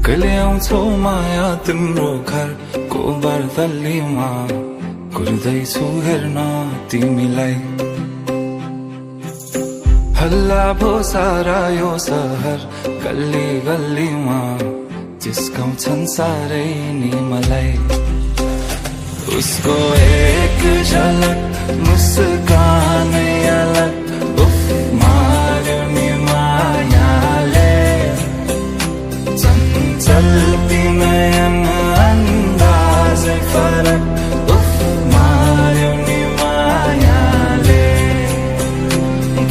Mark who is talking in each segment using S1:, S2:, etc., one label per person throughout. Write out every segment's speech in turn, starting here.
S1: कहिले आउँछौ माया तिम्रो घरको बर्दलीमा कुर्दैछु हेर्न तिमीलाई हल्ला भो सारा यो सहर गल्ली गल्लीमा जिस्काउँछन् सारै नि मलाई उसको एक झलक मुस्कानै अलग उफ मार्यो नि मायाले चल्ती नयन अन्दाजै फरक उफ मार्यो नि मायाले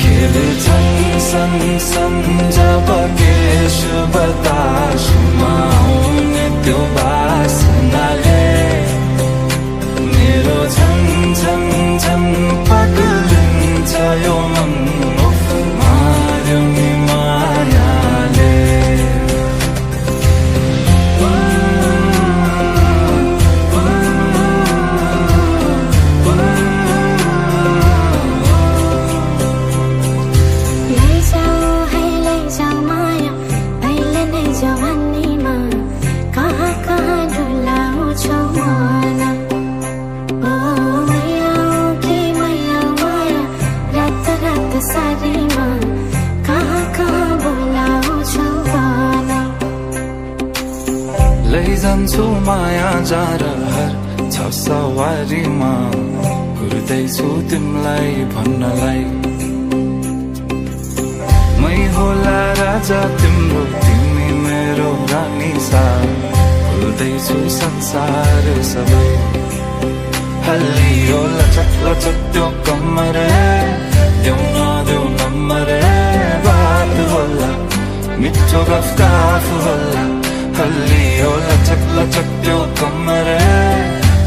S1: खेल्छन् सन जब केश बतासमा आउने त्यो बासनाले मेरो झन पगलिन्छ यो मन उफ मार्यो नि मायाले लैजान्छु माया जारहर छ सवारीमा कुर्दैछु तिमीलाई भन्नलाई मै होला राजा तिम्रो तिमी मेरो रानी सा भुल्दैछु संसार सबै हल्लियो लचक लचक त्यो कम्मर देऊ नदेऊ नम्बर बात होला मिठो गफ होला हल्लियो लचक लचक त्यो कम्मर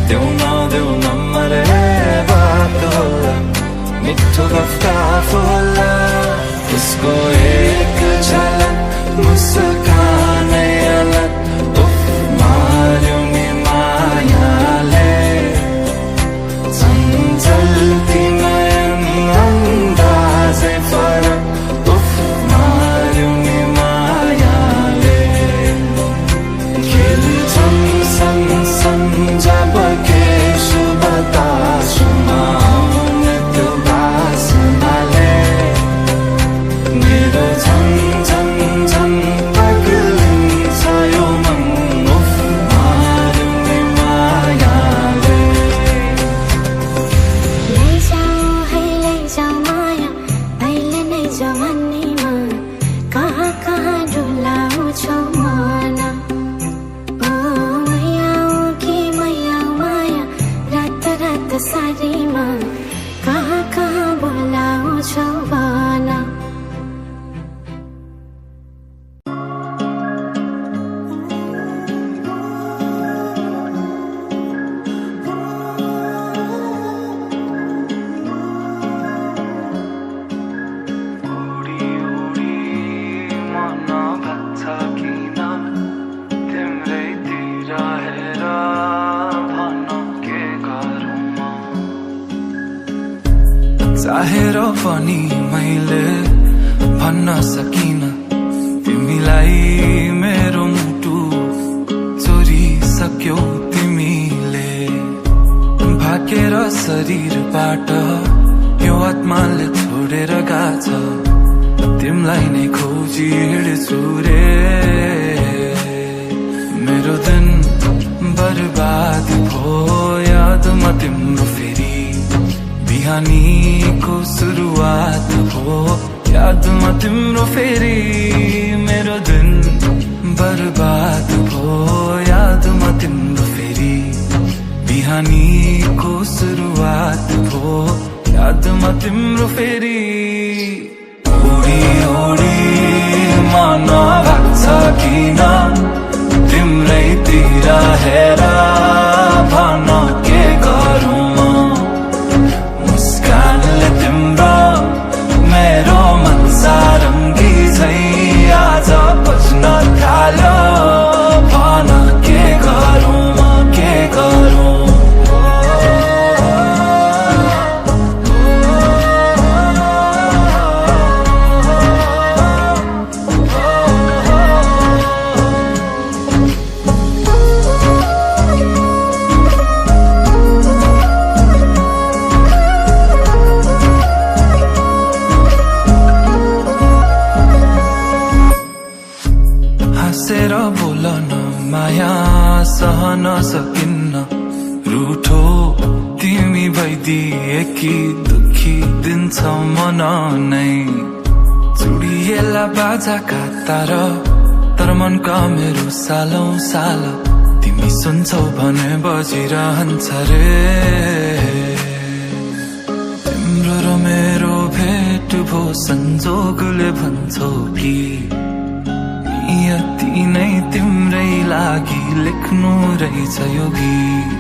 S1: देऊ नदेऊ नम्बर बात होला मिठो गफ होला उसको एक झलक मुस्कानै अलग उफ मार्यो नि मायाले चल्ती नयन अन्दाजै फरक उफ मार्यो नि मायाले खेल्छन् सन जब केश बतासमा आउने त्यो बासनाले मेरो झन पगलिन्छ यो मन उफ मार्यो नि मायाले
S2: लैजाऊ माया अहिले नै जवानीमा कहाँ कहाँ डुलाउँछौ मन रात सारीमा कहाँ कहाँ बोलाउँछौ भन
S1: चाहेर पनि मैले भन्न सकिन तिमीलाई मेरो मुटु चोरिसक्यौ तिमीले भागेर शरीरबाट यो आत्माले छोडेर गएछ तिमीलाई नै खोजी हिँड्छु रे मेरो दिन बर्बाद भो यादमा तिम्रो फेरि बिहानीको सुरुवात हो यादमा तिम्रो फेरि मेरो दिन बर्बाद हो यादमा तिम्रो फेरि बिहानीको सुरुवात हो यादमा तिम्रो फेरि ओडी ओडी मन लाग्छ किन तिम्रैतिर हेर भन के गरौँ मुस्कानले तिम्रो मेरो मन सारङ्गी झै आज बज्न थाल्यो भन के गरौँ के गरौँ दिए कि दुखी दिन छ मन नै चुडिएला बाजाका तार तर मनका मेरो सालौं साल तिमी सुन्छौ भने बजिरहन्छ रे तिम्रो र मेरो भेट भो संजोगले भन्छौ कि नियति नै तिम्रै लागि लेख्नु रहेछ यो गीत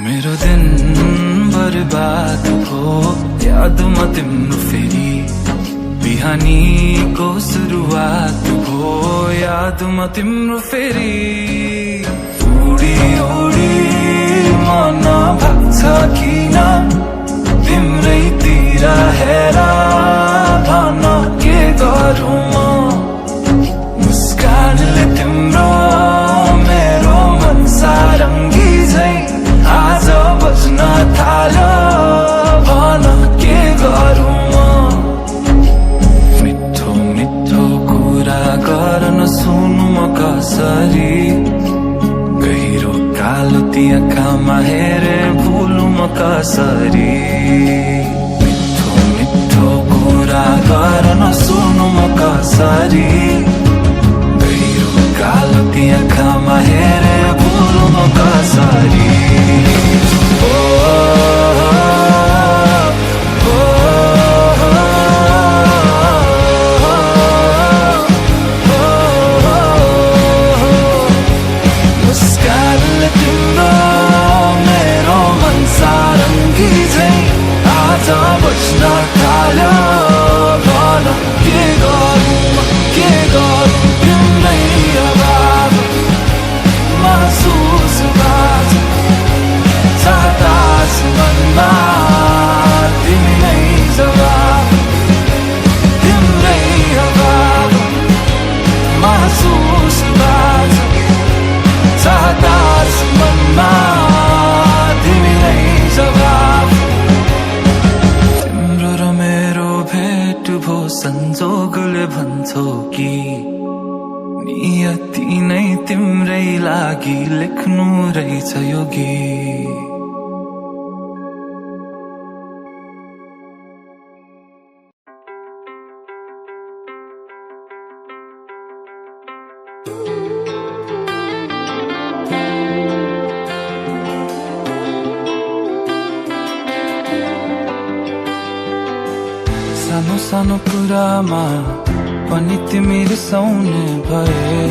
S1: मेरो दिन बर्बाद भो यादमा तिम्रो फेरि बिहानीको सुरुवात भो यादमा तिम्रो फेरि उडी उडी मन भाग्छ किन तिम्रैतिर हेर भन के गरौँ म मुस्कानले तिम्रो मेरो मन सारङ्गी झै आज बज्न थाल्यो भन के गरौँ म मिठो मिठो कुरा गर्न सुनु म कसरी गहिरो कालो ती आँखामा हेरे भुलु म कसरी मिठो मिठो कुरा गर्न सुनु म कसरी गहिरो कालो ती आँखामा हेरे भुलु म कसरी बस्न थाल्यो भन के गरौँ तिम्रै अभाव महसुस बाज चाहतास मनमा तिमी नै जवाब तिम्रै अभाव महसुस बाज चाहतास मनमा तिमी नै जवाब भो संजोगले भन्छौ कि नियति नै तिम्रै लागि लेख्नु रहेछ यो गीत सानो सानो कुरामा पनि तिमी रिसाउने भए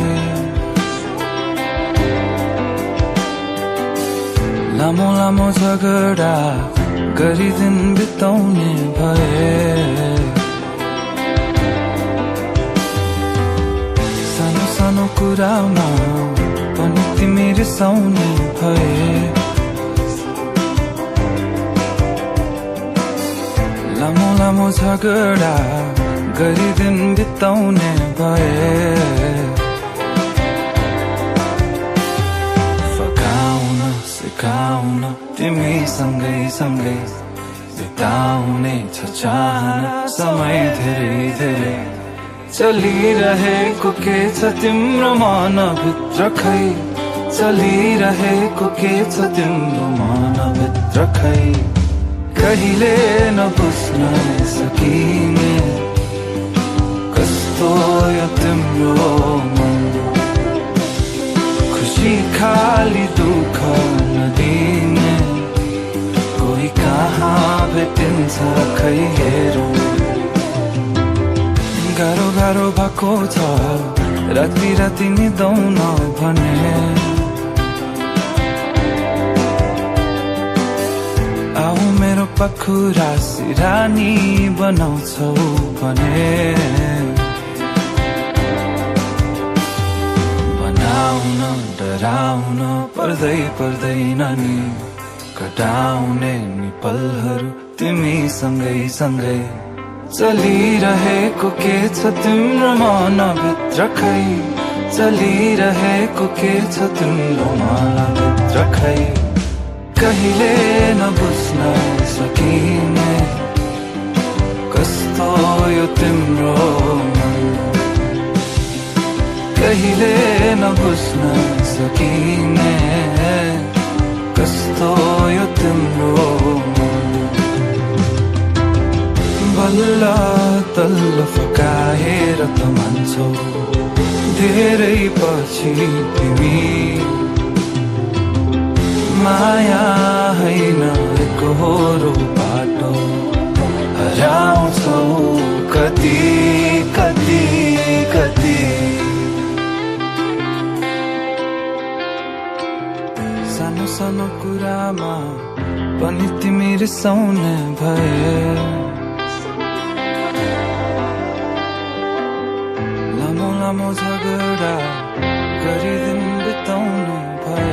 S1: लामो लामो झगडा गरी दिन बिताउने भए सानो सानो कुरामा पनि तिमी रिसाउने भए लामो लामो झगडा गरी दिन बिताउने भए फकाउन सिकाउन तिमी सँगै सँगै बिताउने छ चाहना समय धेरै धेरै चलिरहेको के छ तिम्रो मनभित्र खै चलिरहेको के छ तिम्रो मनभित्र खै कहिले नबुझ्न सकिने कस्तो यो तिम्रो मन खुसी खाली दुःख नदिने कोही कहाँ भेटिन्छ खै हेरौँ गाह्रो गाह्रो भएको छ राति राति निदाउन भने आऊ मेरो पखुरा सिरानी बनाउँछौ भने बनाउन डराउन पर्दैन नि कटाउने नि पलहरू तिमी सँगै सँगै चलिरहेको के छ तिम्रो मनभित्र खै चलिरहेको के छ तिम्रो मनभित्र खै कहिले नबुझ्न सकिने कस्तो यो तिम्रो मन कहिले नबुझ्न सकिने कस्तो यो तिम्रो मन आउँछौ धेरै पछि तिमी माया हैन एकहोरो बाटो हराउँछौ कति कति कति सानो सानो कुरामा पनि तिमी रिसाउने भए लामो लामो झगडा गरी दिन बिताउनु भए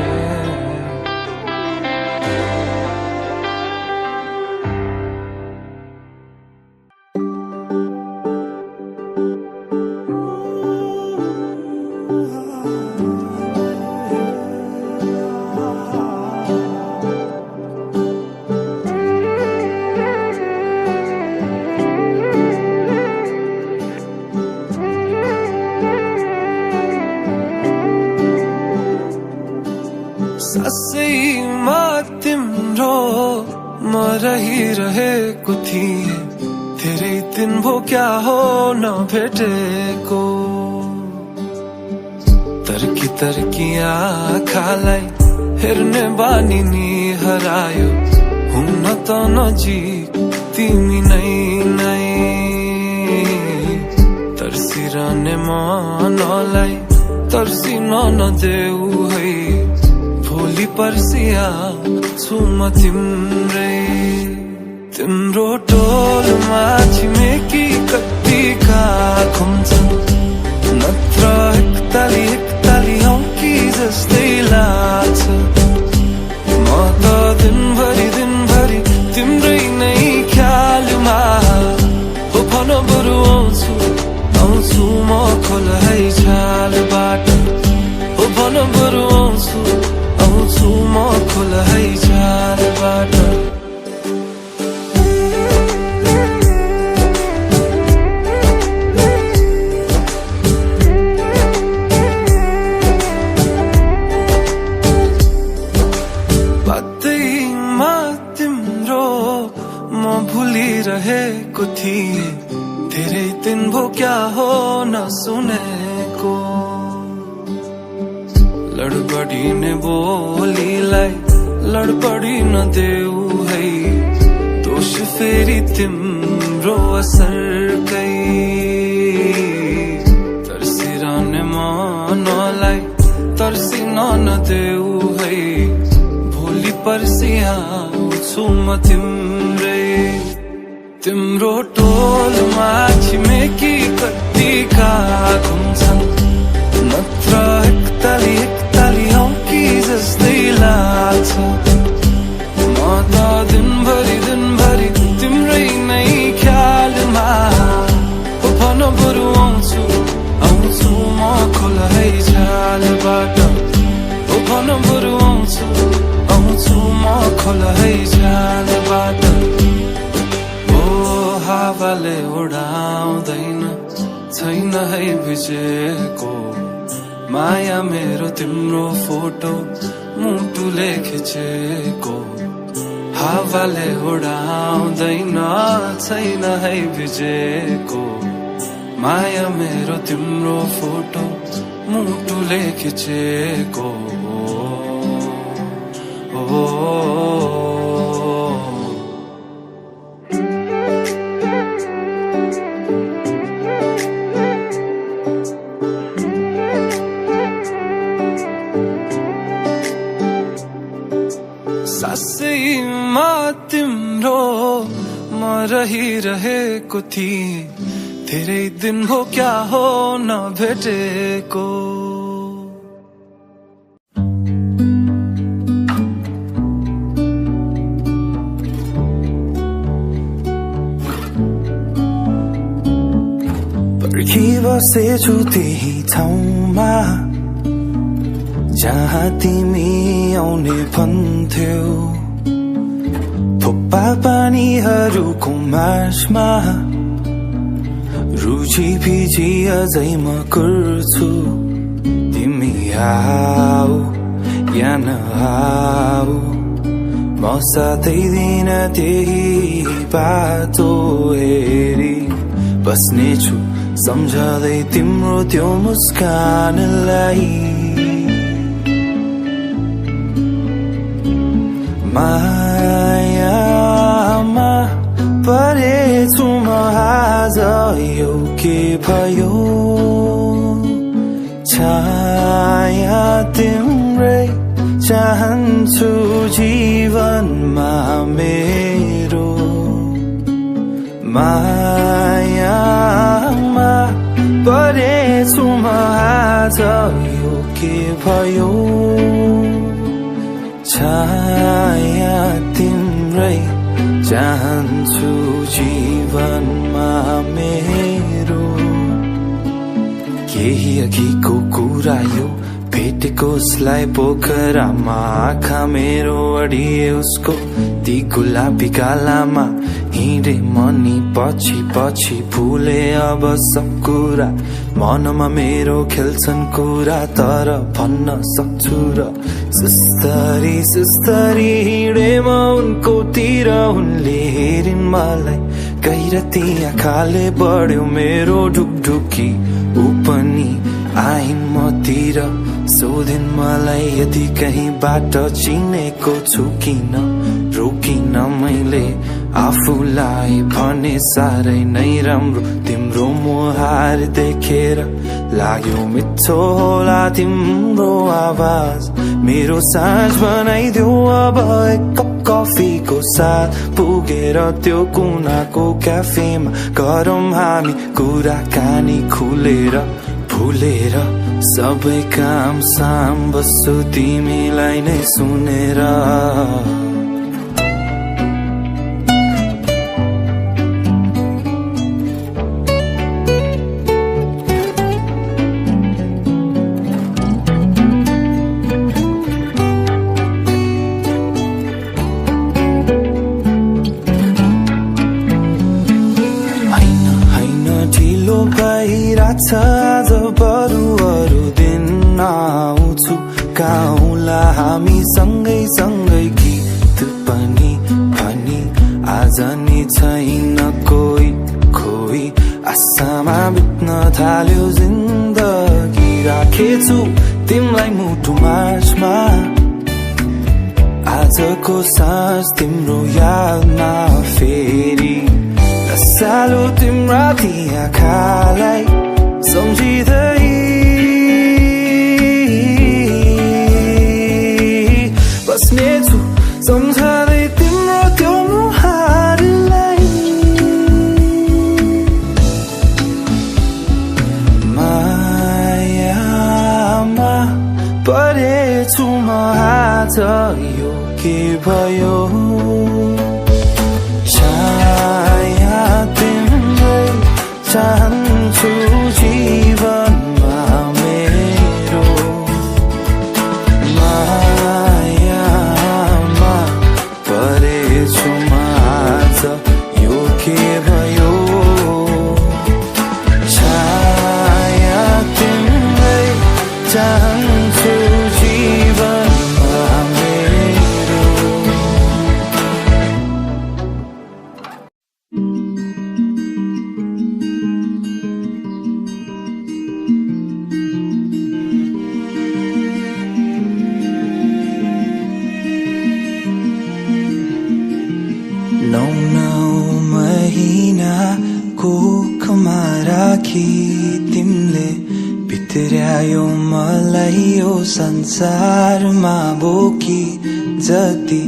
S1: सासैमा तिम्रो म रहिरहेको थिएँ धेरै दिन भो क्या हो नभेटेको तर्की तर्की आँखालाई हेर्ने बानी नि हरायो हुन त नजिक तिमी नै तर्सिरहने मनलाई तर्सिन नदेऊ है भोलि पर्सिया छु म तिम्रै तिम्रो टोलमा छिमेकी कतिका खुम्छन् नत्र एकताली हौ कि जस्तै लाग्छ म त दिनभरि तिम्रै नै ख्यालमा हो भन बरु आउँछु म खोल है छालबाट हो भन बरु आउँछु म खोल है छालबाट बाटैमा तिम्रो म भुलिरहेको थिएँ धेरै दिन भो क्या हो नसुनेको लडबडिने बोलीलाई लडबडी नदेऊ है दोष फेरि तिम्रो असरकै तर्सिरहने मनलाई तर्सिन नदेऊ है भोलि पर्सि आउँछु म तिम्रै तिम्रो टोलमा छिमेकी कतिका घुम्छन् नत्र एकताली हौ कि जस्तै लाग्छ म त दिनभरि तिम्रै नै ख्यालमा हो भन बरु आउँछु म खोल है छालबाट हो भन बरु आउँछु म खोल है छालबाट ओ हावाले उडाउँदैन छैन है भिजेको माया मेरो तिम्रो फोटो मुटुले खिचेको हावाले उडाउँदैन छैन है भिजेको माया मेरो तिम्रो फोटो मुटुले खिचेको सासैमा तिम्रो म रहिरहेको थिएँ धेरै दिन भो क्या हो नभेटेको पर्खिबसेछु त्यही ठाउँमा जहाँ तिमी आउने भन्थ्यौ थोप्पा पानीहरूको मार्चमा रुचि फिची अझै म गर्छु तिमी आऊ या नआऊ म साथै दिन त्यही बाटो हेरी बस्नेछु सम्झँदै तिम्रो त्यो मुस्कानलाई मायामा परेछु म आज यो के भयो छाया तिम्रै चाहन्छु जीवनमा मेरो मायामा परेछु म आज यो के भयो छाया तिम्रै चाहन्छु जीवनमा मेरो केही अघिको कुरा यो भेटेको उसलाई पोखरामा आँखा मेरो अडिए उसको ती गुलाबी गालामा हिँडे मनी पछि पछि भुले अब सब कुरा मनमा मेरो खेल्छन् कुरा तर भन्न सक्छु र सुस्तरी सुस्तरी हिँडे म उनको तिर उनले हेरिन् मलाई गैरती आँखाले बढ्यो मेरो ढुकढुकी ऊ पनि आइन् मतिर सोधिन् मलाई यदि कहीँ बाटो चिनेको छु किन रोकिन मैले आफूलाई भने साह्रै नै राम्रो तिम्रो मुहार देखेर लाग्यो मिठो होला तिम्रो आवाज मेरो साँझ बनाइदेऊ अब एक कप कफीको साथ पुगेर त्यो कुनाको क्याफेमा गरौँ हामी कुराकानी खुलेर भुलेर सबै काम साम बस्छु तिमीलाई नै सुनेर आज बरु अरू दिन आउँछु गाउँला हामी सँगै सँगै गीत पनि भनी आज नि छैन कोही खोई आशामा बित्न थाल्यो जिन्दगी राखेछु तिमीलाई मुटु माझमा आजको साँझ तिम्रो यादमा फेरि सालो तिम्रा ती आँखालाई सम्झिँदै बस्नेछु सम्झँदै तिम्रो त्यो मुहारलाई मायामा परेछु म आज यो के भयो छाया तिम्रै चाहन्छु जीवनमा मेरो मायामा परेछु म आज यो के भयो छाया तिम्रै चाहन्छु जीवनमा मेरो कोखमा राखी तिमीले भित्र्यायो मलाई यो संसारमा बोकी जति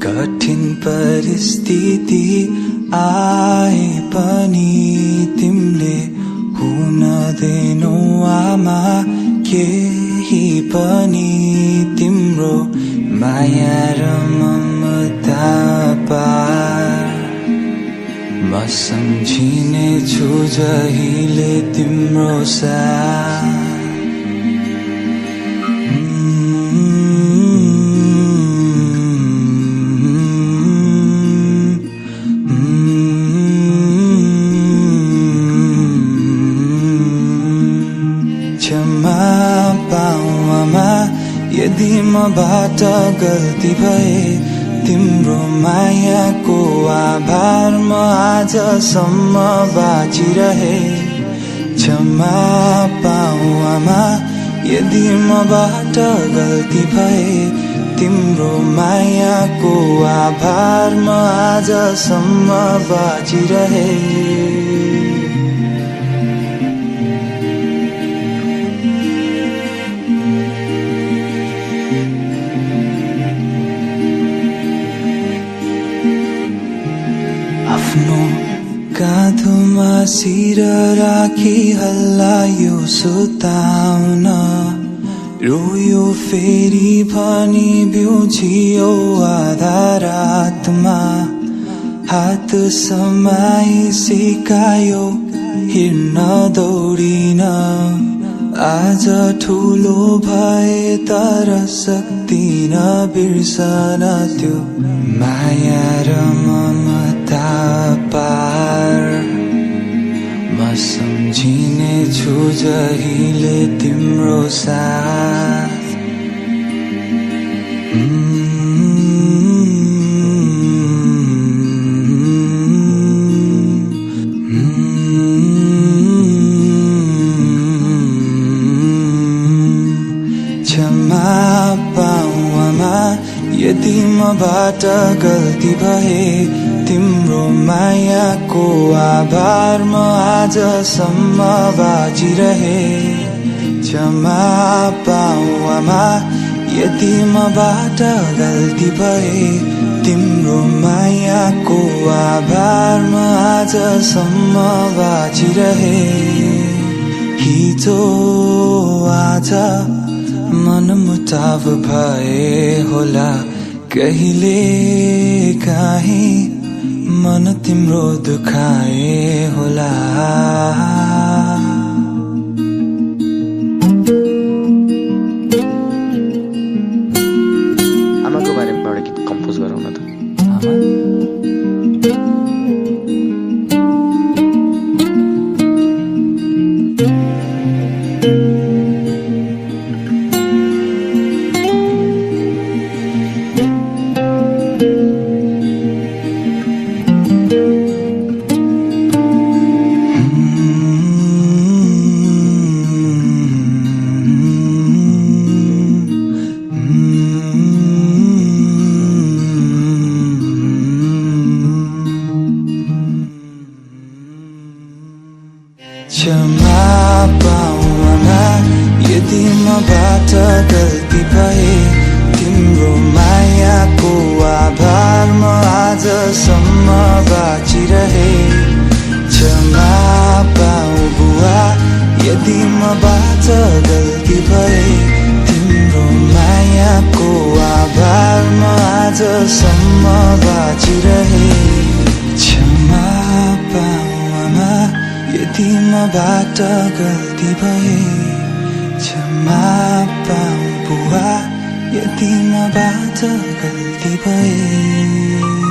S1: कठिन परिस्थिति आए पनि तिमीले हुन दिनु आमा केही पनि तिम्रो माया र ममता पार म सम्झिने छु जहिले तिम्रो साथ क्षमा पाऊ आमा यदि मबाट गल्ती भए तिम्रो मायाको आभार म आजसम्म बाँचिरहे क्षमा पाऊ आमा यदि मबाट गल्ती भए तिम्रो मायाको आभार म आजसम्म बाँचिरहे आफ्नो काँधोमा शिर राखी हल्लायो सुताउन रोयो फेरि भनी बिउजियो आधा रातमा हात समाई सिकायो हिँड्न दौडिन आज ठुलो भए तर सक्दिन बिर्सन त्यो माया र ममता पार म सम्झिने छु जहिले तिम्रो साथ क्षमा पाऊ आमा यदि मबाट गल्ती भए तिम्रो मायाको आभार म आजसम्म बाँचिरहे क्षमा पाऊ आमा यदि मबाट गल्ती भए तिम्रो मायाको आभार म आजसम्म बाँचिरहे हिजो आज मनमुटाव भए होला कहिले काहीँ मन तिम्रो दुखाए होला
S3: आमाको बारेमा एउटा गीत कम्पोज गरौँ न त
S1: क्षमा पाऊ आमा यदि मबाट गल्ती भए तिम्रो मायाको आभार म आजसम्म बाँचिरहे क्षमा पाऊ बुवा यदि मबाट गल्ती भए तिम्रो मायाको आभार म आजसम्म बाँचिरहे क्षमा पाऊ आमा यदि मबाट गल्ती भए क्षमा पाऊ बुवा यदि मबाट गल्ती भए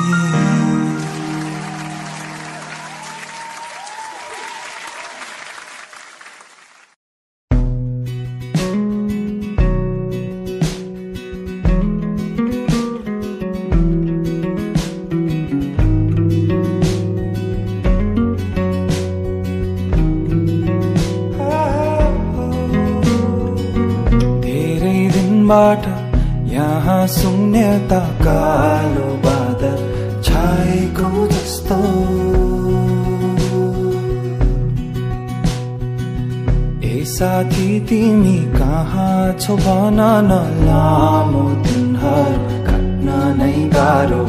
S1: यहाँ शून्यता कालो बादल छाएको जस्तो ए साथी तिमी कहाँ छौ भन न लामो दिनहरू काट्न नै गाह्रो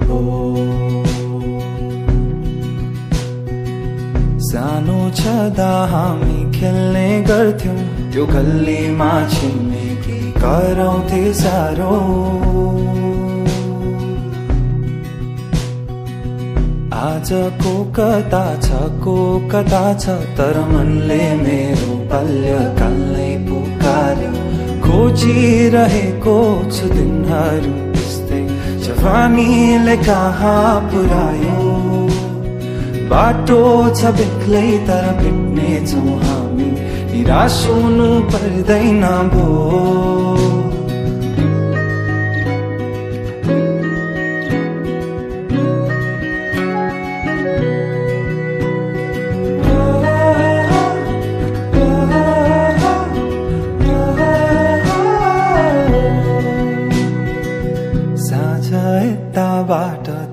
S1: हो सानो छँदा हामी खेल्ने गर्थ्यौं त्यो गल्लीमा छिमेकी कराउँथे साह्रो आजको कता छ तर मनले मेरो बाल्यकाललाई पुकार्यो खोजिरहेको छु दिनहरू त्यस्तै जवानीले कहाँ पुर्यायो बाटो छ बेग्लै तर भेट्ने छौँ हामी निराश हुनु पर्दैन भो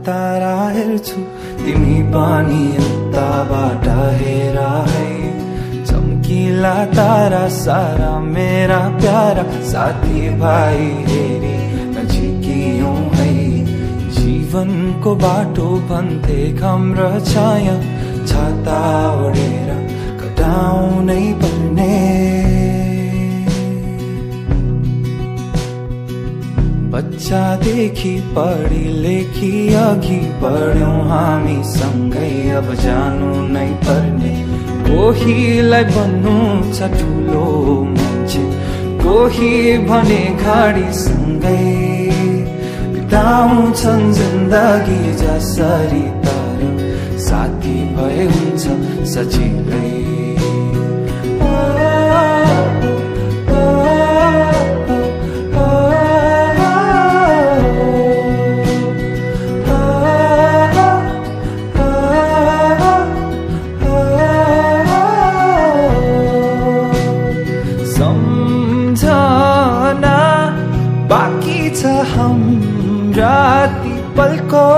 S1: तारा हेर्छु तिमी पनि उताबाट हेर है चम्किला तारा सारा मेरा प्यारा साथी भाइ हेरी नजिकियौं है जीवनको बाटो भन्थे घाम र छाया छाता ओढेर कटाउनै पर्ने बच्चादेखि पढी लेखी अघि बढ्यौं हामी सँगै अब जानु नै पर्ने कोहीलाई भन्नु छ ठुलो मान्छे कोही भने गाडी सँगै बिताउँछन् जिन्दगी जसरी तर साथी भए हुन्छ सजिलै राती पलको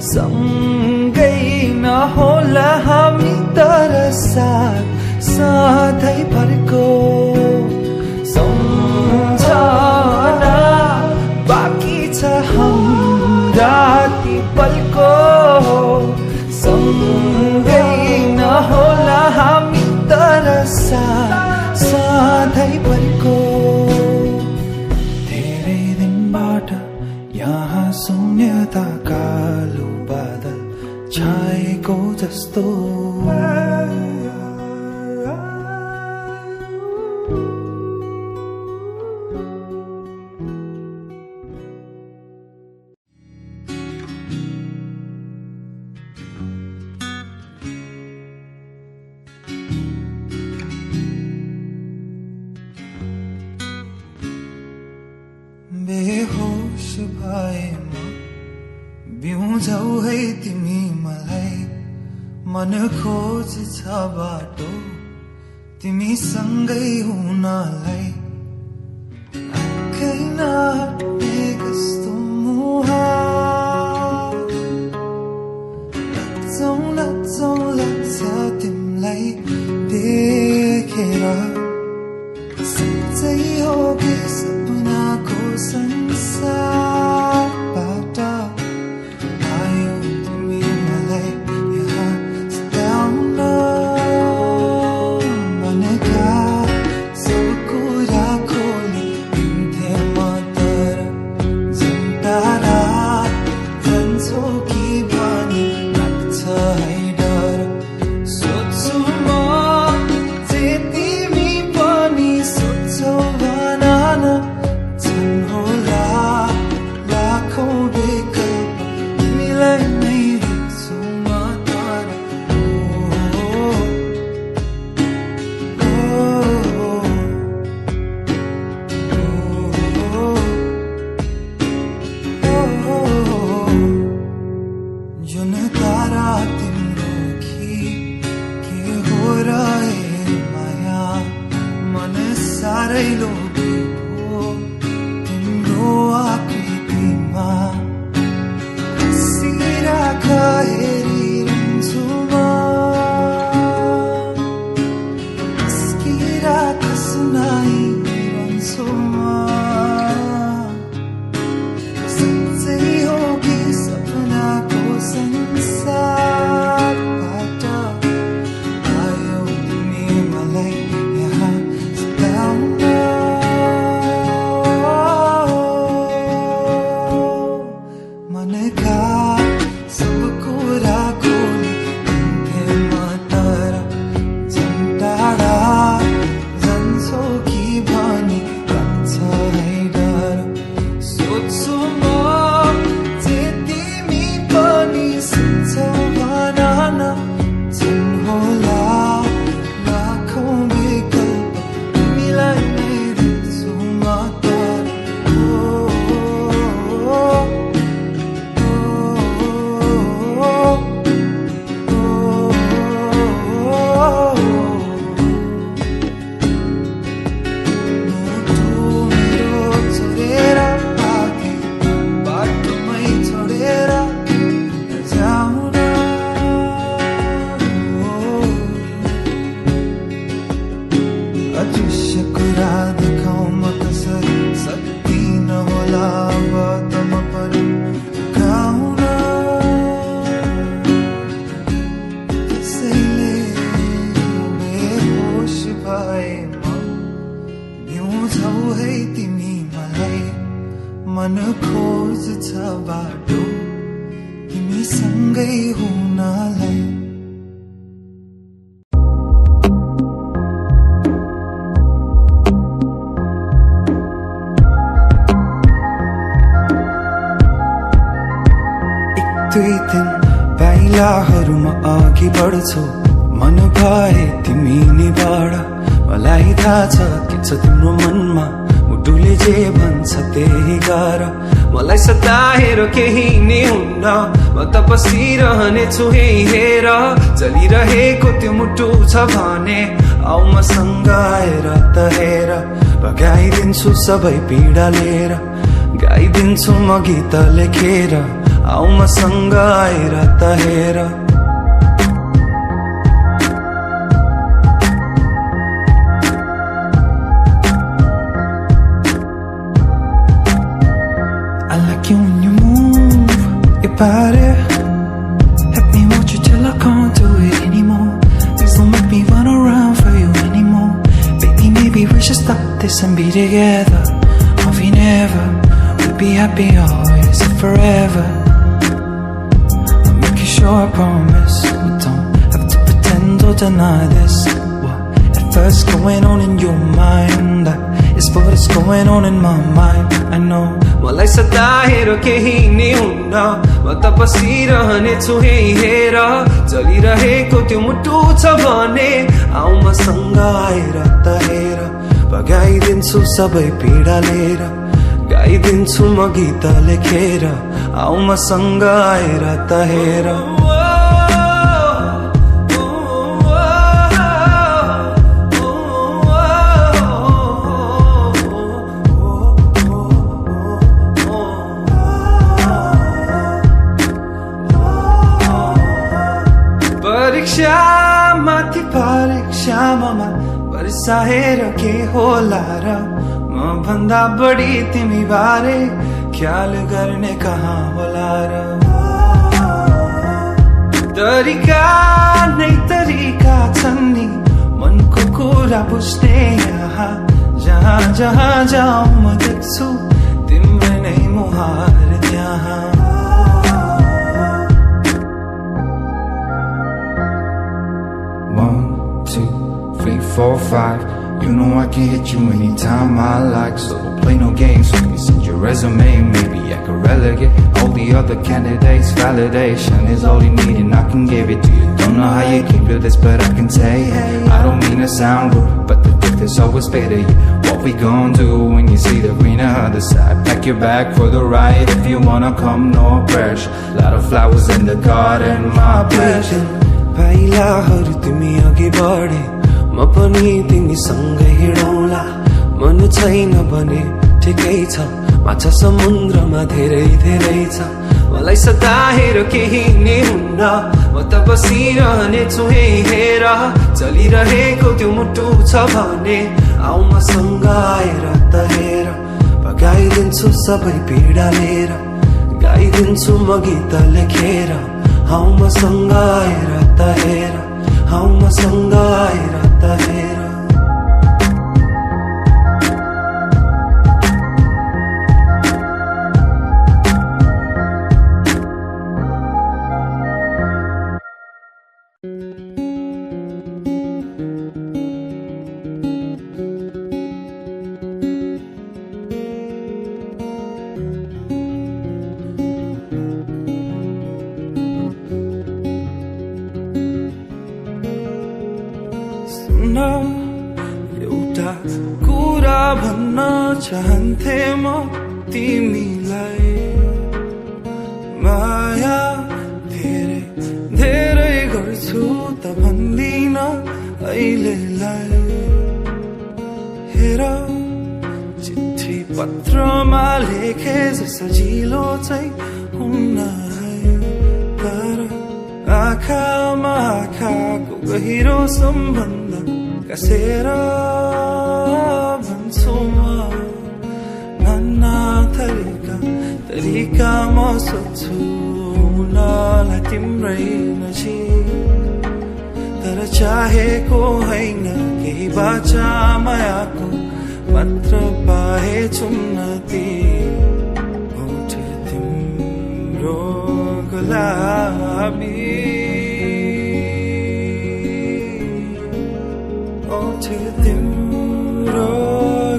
S1: सँगै नहोला हामी तर साथ सधैँभरको सम्झना बाँकी छ राती पलको सँगै नहोला हामी तर साथ सधैँभरको यहाँ शून्यता कालो बादल छाएको जस्तो बेहोस भए म बिउझौ है तिमी मलाई मन खोज छ बाटो तिमी सँगै हुनलाई आँखै नहट्ने कस्तो मुहार लच्छौ लच्छौ लाग्छ तिमीलाई देखेर सच्चै हो कि सपनाको संसारबाट आयो तिमी मलाई यहाँ सताउन भनेका सब कुरा खोली हिँड्थे म तर झन् टाढा जान्छौ कि भनी लाग्छ है डर सोच्छु म जे तिमी पनि सोच्छौ भन न सँगै हुनलाई दुई दिन पाइलाहरूमा अघि बढ्छौ मन भए तिमी नि बढ मलाई थाहा छ के छ तिम्रो मनमा मुटुले जे भन्छ त्यही गर मलाई सताएर केही नै हुन्न म त बसिरहने छु हेर चलिरहेको त्यो मुटु छ भने आउ मसँग आएर त हेर भगाइदिन्छु सबै पीडा लिएर गाइदिन्छु म गीत लेखेर आउ मसँग आएर त हेर I like you when you move your body. Let me watch you till I can't do it anymore. Please don't make me run around for you anymore. Baby, maybe we should stop this and be together. Or we never we'll be happy always and forever. I promise we don't have to pretend or deny this. Whatever's going on in your mind, that is what's going on in my mind. I know. मलाई सताएर केही नै हुन्न म त बसिरहने छु हेर चलिरहेको त्यो मुटु छ भने आउ मसँग आएर त हेर भगाइदिन्छु सबै पीडा लिएर गाइदिन्छु म गीत लेखेर आउ मसँग आएर त हेर परीक्षामाथि परीक्षामा बर्साएर के होला र म भन्दा बढी तिमी बारे ख्याल गर्ने कहाँ होला र तरिका नै तरिका छन् नि मनको कुरा बुझ्ने यहाँ जहाँ जहाँ जाऊँ म देख्छु तिम्रो नै मुहार त्यहाँ 4, 5. You know I can hit you anytime I like. So don't play no games with me. Send your resume, maybe I could relegate all the other candidates. Validation is all you need and I can give it to you. Don't know how you keep this, but I can say, hey, I don't mean to sound rude, but the truth is always better. What we gon' do when you see the greener other side? Pack your bag for the ride if you wanna come, no pressure. Lot of flowers in the garden, my pleasure. पाइलाहरू तिमी अघि बढे म पनि तिमीसँगै हिँडौँला मन छैन भने ठिकै छ माछा समुद्रमा धेरै धेरै छ मलाई सताएर केही नै हुन्न म त बसिरहने छु हेर चलिरहेको त्यो मुटु छ भने आउ मसँग आएर त हेर भगाइदिन्छु सबै पीडा लिएर गाइदिन्छु म गीत लेखेर आउ मसँग आएर त हेर आउ मसँग आएर त हेर एउटा कुरा भन्न चाहन्थे म तिमीलाई माया धेरै धेरै गर्छु त भन्दिन अहिलेलाई हेर चिठी पत्रमा लेखे सजिलो चाहिँ हुन्न तर आँखामा आँखाको गहिरो सम्बन्ध कसेर भन्छु म नाना तरिका म सोध्छु हुनलाई तिम्रै नजिक तर चाहेको होइन केही बाचा मायाको मात्र पाएछु उन्नति होठ तिम्रो गला
S4: ओठे तिम्रो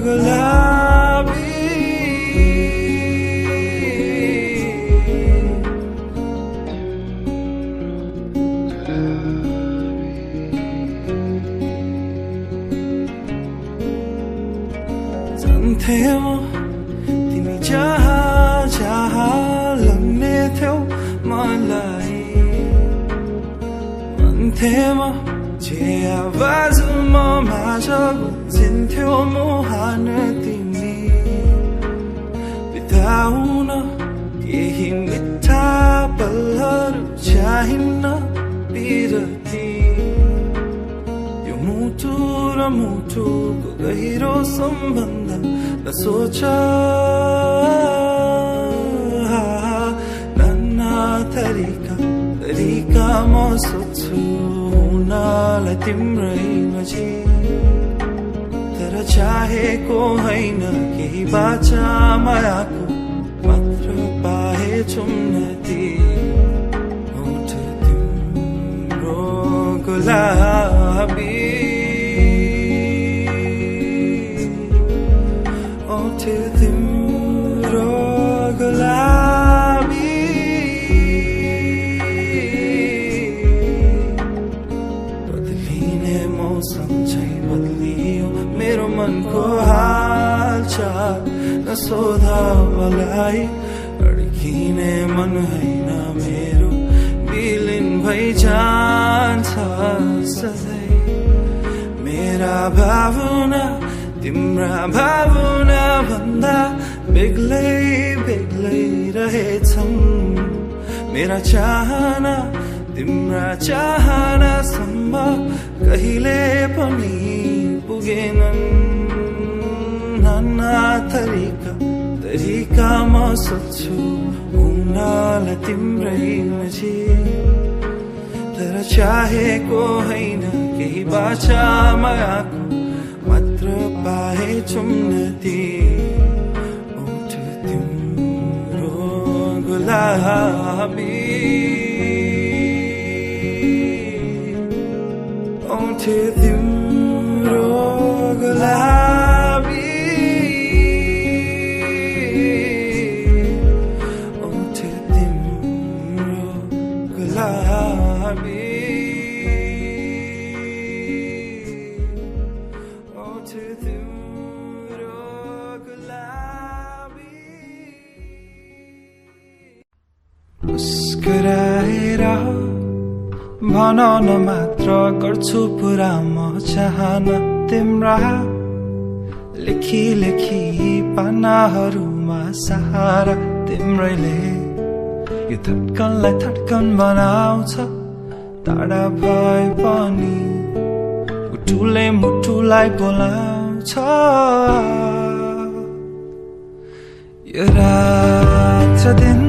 S4: गुलाबी जान्थे म तिमी जहाँ जहाँ लग्ने थियौ मलाई भन्थे म जे आवाज म माझ गुन्जिन्थ्यो मुहान तिमी बिताउन केही मिठा पलहरू चाहिन्न बिरती यो मुटु र मुटुको गहिरो सम्बन्ध नसोच नाना तरिका म सोच्छु हुनलाई तिम्रै नजिक तर चाहेको होइन केही बाचा मायाको मात्र पाए चुम्नती ओठ तिम्रो गुलाबी ओठ तिम्रो गुलाबी बदलिने मौसम चाहिँ बदलियो मेरो मनको हालचाल नसोध मलाई अड्किने मन होइन मेरो विलिन भइ जान्छ सधैँ मेरा भावना तिम्रा भावना भन्दा बेग्लै बेग्लै रहेछन् मेरा चाहना तिम्रा चाहनासम्म कहिले पनि पुगेनन् नाना तरिका म सोच्छु हुनलाई तिम्रै नजिक तर चाहेको होइन केही बाचा मायाको मात्र पाए चुम्नती ओठ तिम्रो गुलाबी ओठ तिम्रो गुलाबी ओठ तिम्रो गुलाबी ओठ तिम्रो गुलाबी मुस्कुराएर भन न मात्र गर्छु पुरा म चाहना तिम्रा लेखी लेखी पानाहरूमा सहारा तिम्रैले यो धड्कनलाई धड्कन बनाउँछ टाढा भए पनि मुटुले मुटुलाई बोलाउँछ यो रात र दिन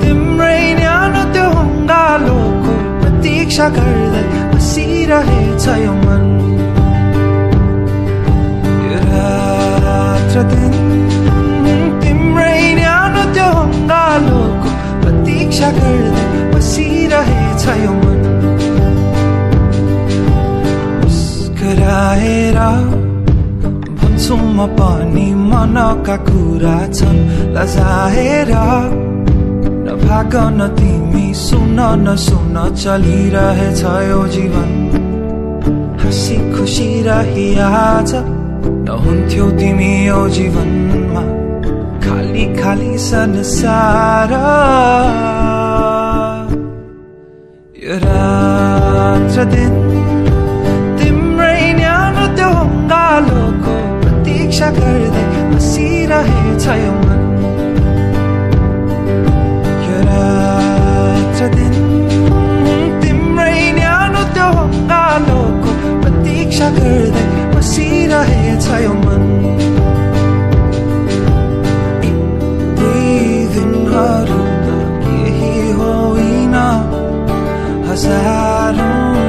S4: तिम्रै न्यानो त्यो अङ्गालोको प्रतीक्षा गर्दै बसिरहेछ यो मन यो रात र दिन तिम्रै न्यानो त्यो अङ्गालोको प्रतीक्षा गर्दै बसिरहेछ यो मन मुस्कुराएर भन्छु म पनि मनका कुरा छन् लजाएर नभाग न तिमी सुन नसुन चलिरहेछ यो जीवन हाँसी खुसी रही आज नहुन्थ्यो तिमी यो जीवनमा खाली खाली संसार यो रात र दिन तिम्रै न्यानो त्यो अङ्गालोको प्रतीक्षा गर्दै बसिरहेछ यो मन यो रात र दिन तिम्रै न्यानो त्यो अङ्गालोको प्रतीक्षा गर्दै बसिरहेछ यो मन दिनहरू त केही होइन हजारौं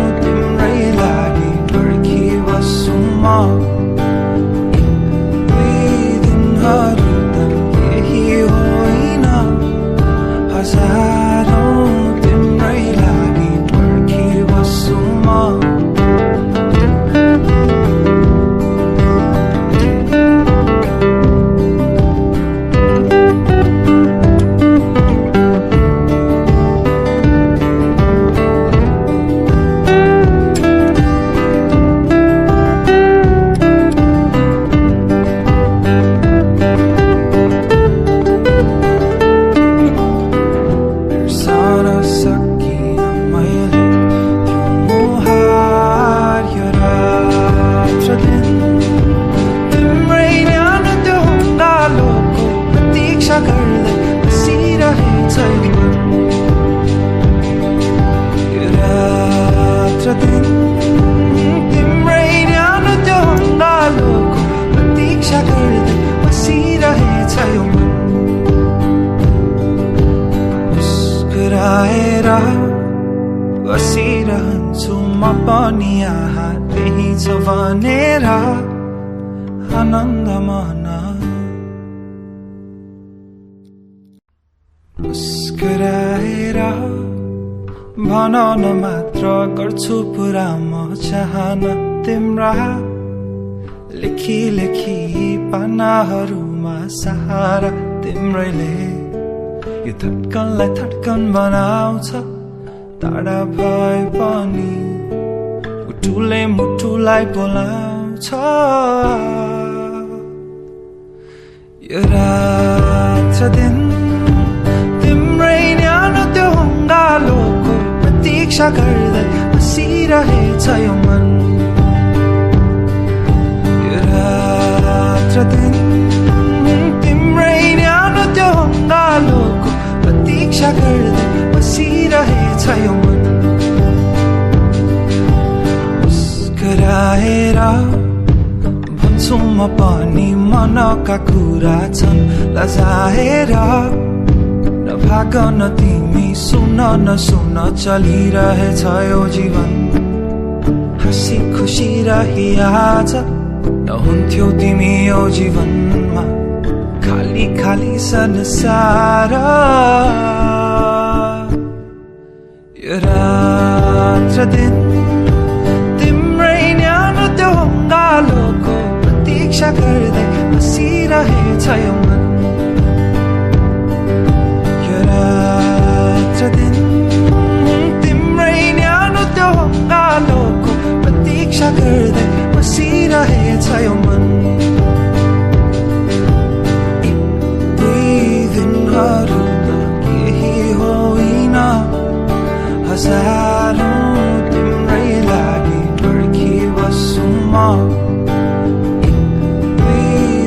S4: मुस्कुराएर बसिरहन्छु म पनि यहाँ त्यही छ भनेर आनन्द मन मुस्कुराएर भन न मात्र गर्छु पुरा म चाहना तिम्रा लेखी लेखी पानाहरूमा सहारा तिम्रैले यो धड्कनलाई धड्कन बनाउँछ टाढा भए पनि मुटुले मुटुलाई बोलाउँछ यो रात र दिन तिम्रै न्यानो त्यो अङ्गालोको प्रतीक्षा गर्दै बसिरहेछ यो मन यो रात र दिन तिम्रै न्यानो त्यो अङ्गालोको प्रतीक्षा गर्दै बसिरहेछ यो मन मुस्कुराएर भन्छु म पनि मनका कुरा छन् लजाएर नभाग न तिमी सुन न सुन चलिरहेछ यो जीवन हाँसी खुसी रही आज नहुन्थ्यो तिमी यो जीवनमा खाली खाली संसार यो रात र दिन तिम्रै न्यानो त्यो अङ्गालोको प्रतीक्षा गर्दै बसिरहेछ यो मन यो रात र दिन तिम्रै न्यानो त्यो अङ्गालोको प्रतीक्षा गर्दै बसिरहेछ यो मन दिनहरू त केही होइन हजारौं तिम्रै लागि पर्खिबस्छु म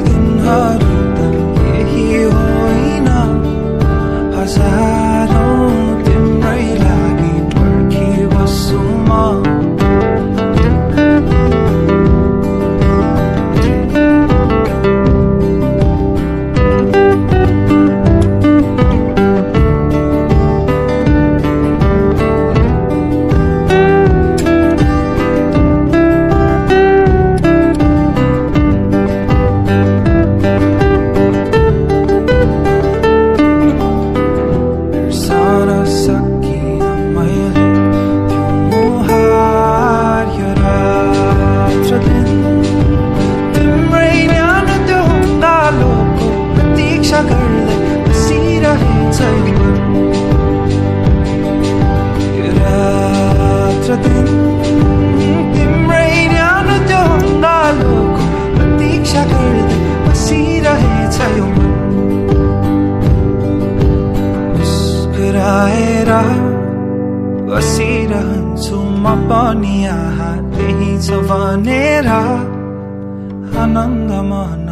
S4: दिनहरू त केही होइन हजारौं तिम्रै लागि पर्खिबस्छु म बसिरहन्छु म पनि यहाँ त्यही छ भनेर आनन्द मन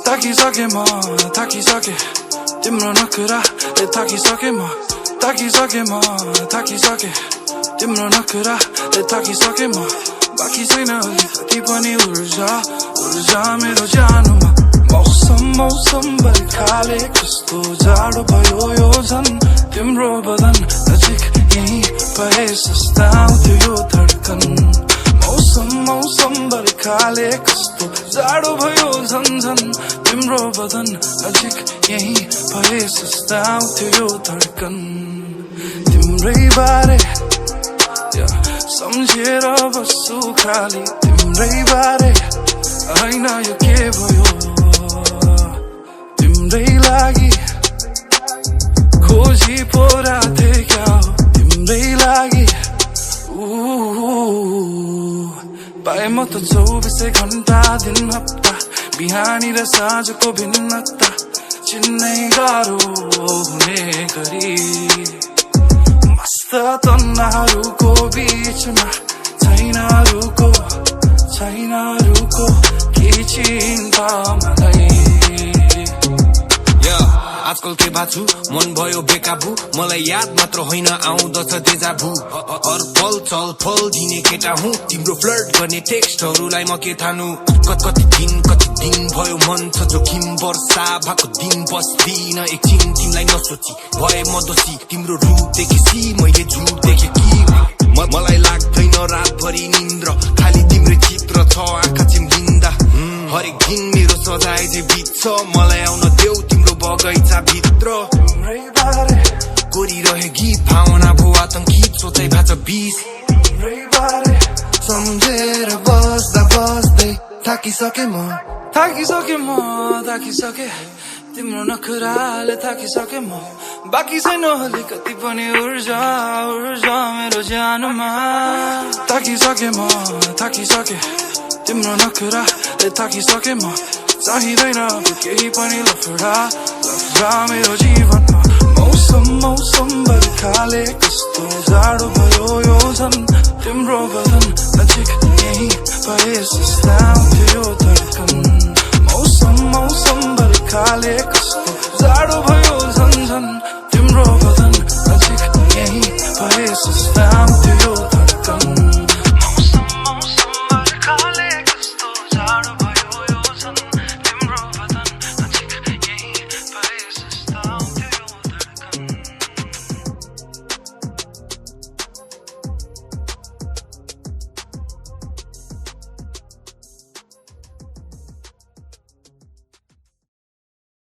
S5: थाकिसके म थाकिसके तिम्रो नखराले थाकिसके म थाकिसके म थाकिसके तिम्रो नखराले थाकिसके म बाँकी छैन अलिकति पनि ऊर्जा ऊर्जा मेरो जानुमा मौसम बर्खाले कस्तो जाडो भयो यो झन् तिम्रो बदन नजिक यही भए सस्ताउँथ्यो यो धड्कन मौसम बर्खाले कस्तो जाडो भयो झन् झन् तिम्रो बदन नजिक यही भए सस्ताउँथ्यो यो धड्कन तिम्रै बारे सम्झेर बस्छु खाली तिम्रै बारे होइन यो के भयो तिम्रै लागि खोजी पोराथे क्या हो तिम्रै लागि पाए म त 24 घण्टा दिन हप्ता बिहानी र साँझको भिन्नता चिन्नै गाह्रो हुने गरी मस्त तन्नाहरूको बीचमा छैनहरूको के चिन्ता मलाई
S6: आजकल के बाछु मन भयो बेकाबु मलाई याद मात्र होइन आउँदछ देजाभु हर पल चल फल दिने केटा हुँ तिम्रो फ्लर्ट गर्ने टेक्स्टहरूलाई म के थानु कति दिन भयो मन छ जोखिम वर्षा भएको दिन बस्दिन एकछिन तिमीलाई नसोची भए म दोषी तिम्रो रूप देखेसी मैले झुट देखे कि मलाई लाग्दैन रातभरि निन्द्र खाली तिम्रो चित्र छ आँखा चिम्लिँदा हरेक दिन मेरो सजाय चाहिँ बित्छ मलाई आउन देऊ तिम्रो बगैँचा भित्र कोरिरहे गीत भावना भो आतंकी सोचाइ भाछ बिस सम्झेर बस्दा बस्दै थाकिसके म तिम्रो नखराले थाकिसके म बाँकी छैन अलिकति पनि ऊर्जा मेरो ज्यानमा थाकिसके तिम्रो नखराले थाकिसके म चाहिँदैन केही पनि लफडा मेरो जीवनमा मौसम बर्खाले कस्तो जाडो भयो यो झन् तिम्रो बदन नजिक यही भए सुस्ताउँथ्यो धड्कन मौसम बर्खाले